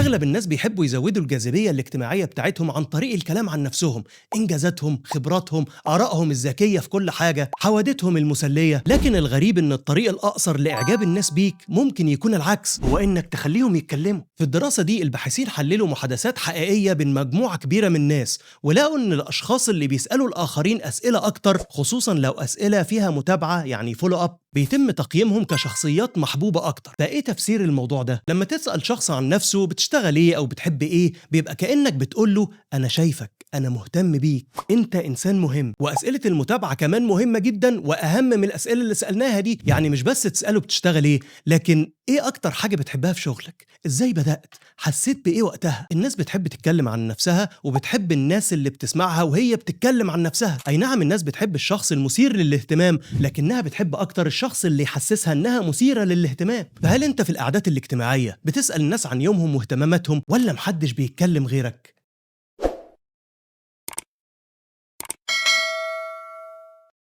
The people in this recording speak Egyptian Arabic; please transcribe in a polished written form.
اغلب الناس بيحبوا يزودوا الجاذبية الاجتماعية بتاعتهم عن طريق الكلام عن نفسهم، انجازاتهم، خبراتهم، ارائهم الذكية في كل حاجة، حوادثهم المسليه. لكن الغريب ان الطريق الاقصر لاعجاب الناس بيك ممكن يكون العكس، هو انك تخليهم يتكلموا. في الدراسة دي الباحثين حللوا محادثات حقيقية بين مجموعة كبيرة من الناس، ولقوا ان الاشخاص اللي بيسالوا الاخرين اسئلة اكتر، خصوصا لو اسئلة فيها متابعه يعني follow up، بيتم تقييمهم كشخصيات محبوبه اكتر. فايه تفسير الموضوع ده؟ لما تسال شخص عن نفسه، بتشتغل ايه او بتحب ايه، بيبقى كانك بتقول له انا شايفك، انا مهتم بيك، انت انسان مهم. واسئلة المتابعة كمان مهمة جدا واهم من الاسئلة اللي سالناها دي. يعني مش بس تساله بتشتغل ايه، لكن ايه اكتر حاجة بتحبها في شغلك، ازاي بدات، حسيت بايه وقتها. الناس بتحب تتكلم عن نفسها، وبتحب الناس اللي بتسمعها وهي بتتكلم عن نفسها. اي نعم الناس بتحب الشخص المثير للاهتمام، لكنها بتحب اكتر الشخص اللي يحسسها انها مثيرة للاهتمام. فهل انت في القعدات الاجتماعية بتسال الناس عن يومهم واهتماماتهم، ولا محدش بيتكلم غيرك؟